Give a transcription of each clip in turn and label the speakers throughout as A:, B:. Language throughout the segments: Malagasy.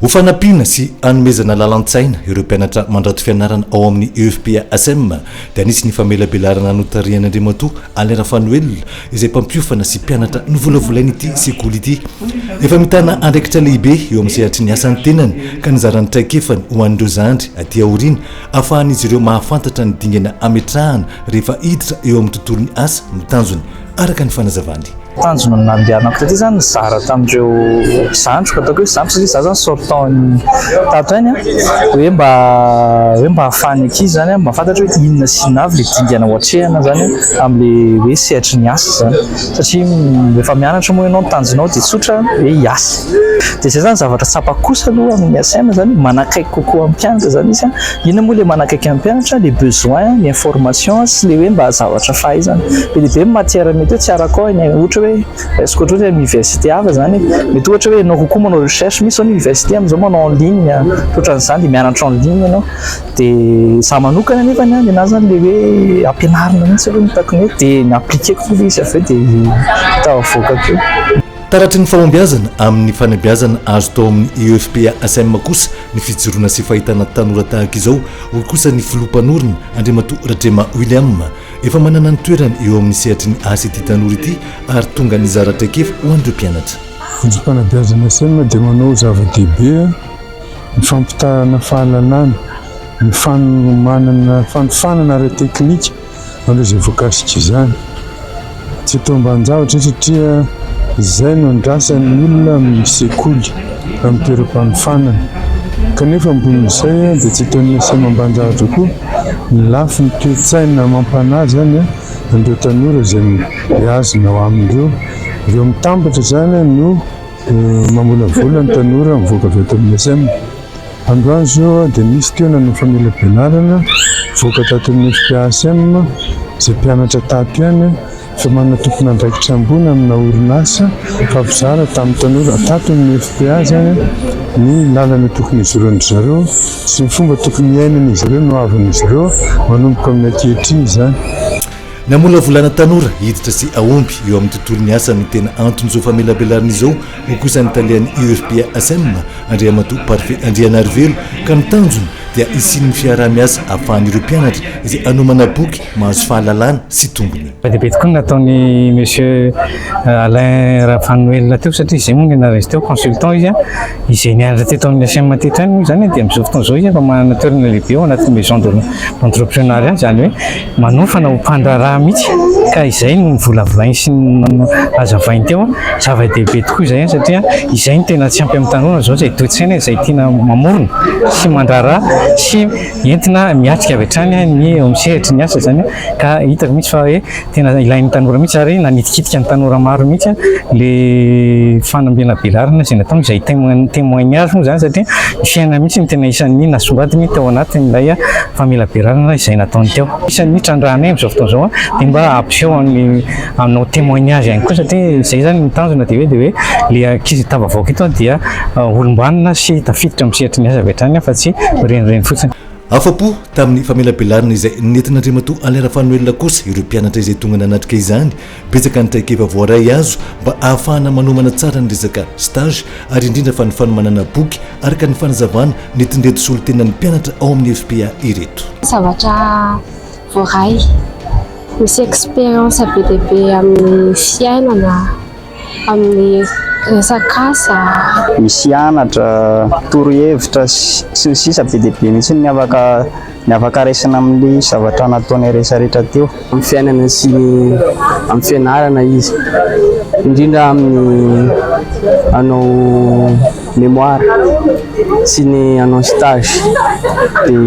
A: Ho fanampiana sy hanomezana lalan-tsaina ireo mpianatra mandrato fianarana ao amin'ny EFPA ASEM dia nisy ny famelabelarana notarihan'Andriamatoa Alain Rafanoelina izay mpampiofana sy mpianatra novolavolain'ity sekoly ity. Efa mitana andraikitra lehibe eo amin'ny sehatry ny asa ny tenany ka nizara ny traikefany ho an'ireo zandry aty aoriana ahafahan'izy ireo mahafantatra ny dingana ametrahana rehefa hiditra eo amin'ny tontolon'ny asa no tanjony, araka ny fanazavany.
B: Tanjona ny nandehanako taty zany nizara tamin'ireo zandriko, ataoko hoe zandriko satria za zany sortant tato ihany an, hoe mba hoe mba ahafahan'ny ankizy zany an mahafantatra hoe inona sy inona avy le dingana ho atrehana zany an amin'le hoe sehatry ny asa zany satria rehefa mianatra moa ianao ny tanjonao dia tsotra hoe hiasa. Dia izay zany zavatra tsapako kosa aloha amin'ny ASM zany manakaiky kokoa amin'ny mpianatra zany izy an. Inona moa ilay manakaiky amin'ny mpianatra? Les besoins, ny information sy ilay hoe mba zavatra fahaizana. Be dia be ny matière mety hoe tsy arako ao eny ohatra hoe raisiko ohatra hoe université hafa zany e. Mety ohatra hoe ianao kokoa manao recherche, misy zao ny université amin'izao manao en ligne, ohatran'izany dia mianatra en ligne ianao. Dia za manokana anefa ny ahy, ny anahy zany ilay hoe ampianarina mihitsy aloha no hitako mety dia ni-appliquer-ko ilay izy avy eo dia tafavoaka teo.
A: Taratry ny fahombiazana amin'ny fanabeazana azo tao amin'ny EFPA ASM kosa ny fijoroana sy fahitana tanora tahaka izao, hoy kosa ny filoha mpanorina, Andriamatoa Ratrema William. Efa manana ny toerany eo amin'ny sehatry ny asa ity tanora ity ary tonga nizara traikefa ho an'ireo mpianatra.
C: Vondrom-panabeazana ASM dia manao zava-dehibe ny fampitahana fahalalana, ny fanomanana fanofanana ara-teknika an'ireo izay voakasika izany. Tsy atao ambanin-javatra io satria izay no andrasan'ny olona amin'ny sekoly, amin'ny toeram-panofanana. Kanefa ambonin'izay dia tsy ataon'ny SM ambanin-javatra koa ny lafiny toe-tsaina amam-panahy izany an'ireo tanora izay beazina ao aminy ireo. Ireo mitambatra izany no mamolavola ny tanora mivoaka avy ato amin'ny SM. Androany izao dia nisy teo nanao famelabelarana nivoaka tato amin'ny FPASM izay mpianatra tato ihany fa manana tompon'andraikitra ambony amina orinasa fampizara tamin'ny tanora tato amin'ny FPA izany ny lalana tokony hizoran-dry zareo sy ny fomba tokony hiainan'izy ireo ny hoavin'izy ireo manomboka amin'ny ankehitriny izany.
A: Namolavolana tanora hiditra sy hahomby eo amin'ny tontolon'ny asa no tena anton'izao famelabelarana izao, hoy kosa ny talehan'ny UFPASM, Andriamatoa Parfait Andrianarivelo, ka ny tanjona dia hisian'ny fiaraha-miasa ahafahan'ireo mpianatra izay hanomana boky mahazo fahalalana sy tombony.
D: Be dia be tokoa ny nataon'i Monsieur Alain Rafanoelina teo satria izay moa ny anaran'izy teo, consultant izy, izay nianatra teto amin'ny HM teto ihany moa izany dia amin'izao fotoana izao izy efa manana toerana lehibe ao anatin'ny maison de l'entrepreneuriat, izany hoe manofana ho mpandraharaha mihitsy ka izay no novolavolainy sy nohazavainy teo. Zava-dehibe tokoa izay satria izay no tena tsy ampy amin'ny tanora izao, izay toe-tsaina izay tiana mamorona sy mandraharaha sy entina miatrika avy hatrany ny eo amin'ny sehatry ny asa izany ka hitako mihitsy fa hoe tena ilain'ny tanora mihitsy ary nanitikitika ny tanora maro mihitsy le fanambelabelarana izay nataony, izay témoignage moa izany satria ny fiainana mihitsy no tena isan'ny nasongadiny tao anatin'ilay famelabelarana izay nataony teo. Isan'ny trandrahanay amin'izao fotoana izao dia mba hampiseho an'ny hanao témoignage ihany koa satria izay izany ny tanjona dia hoe dia hoe le ankizy tafavoaka eto dia olom-banona sy tafiditra amin'ny sehatry ny asa avy hatrany fa tsy mirenireny fotsiny.
A: Afa-po tamin'ny famelabelarana izay nentin'Andriamatoa Alain Rafanoelina kosa ireo mpianatra izay tonga nanatrika izany. Betsaka ny traikefa voaray azo mba ahafahana manomana tsara ny resaka stage ary indrindra fa ny fanomanana boky araka ny fanazavana nentin'ireto solontenan'ny mpianatra ao amin'ny FPA ireto.
E: Zavatra voaray. Misy expérience be dia be amin'ny fiainana, amin'ny resaka asa.
F: Misy anatra, torohevitra sy ny sisa be dia be mihitsy ny afaka ny afaka raisina amin'ilay zavatra nataonay rehetrarehetra teo.
G: Amin'ny fiainana sy amin'ny fianarana izy, indrindra amin'ny hanao mémoire sy ny hanao stage dia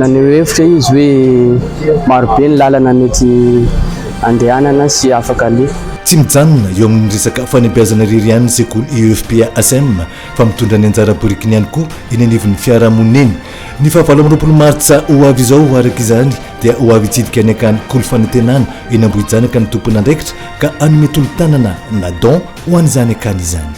G: naneho hevitra izy hoe marobe ny lalana mety andehanana sy afaka aleha.
A: Tsy mijanona eo amin'ny resaka fanabeazana irery ihany ny sekoly EFPA ASM fa mitondra ny anjara birikiny ihany koa eny anivon'ny fiarahamonina eny. Ny faha 28 martsa ho avy izao araka izany dia ho avy hitsidika ny akany Kolo Fanantenana eny Ambohijanaka ny tompon'andraikitra ka hanome tolo-tanana na don ho an'izany akany izany.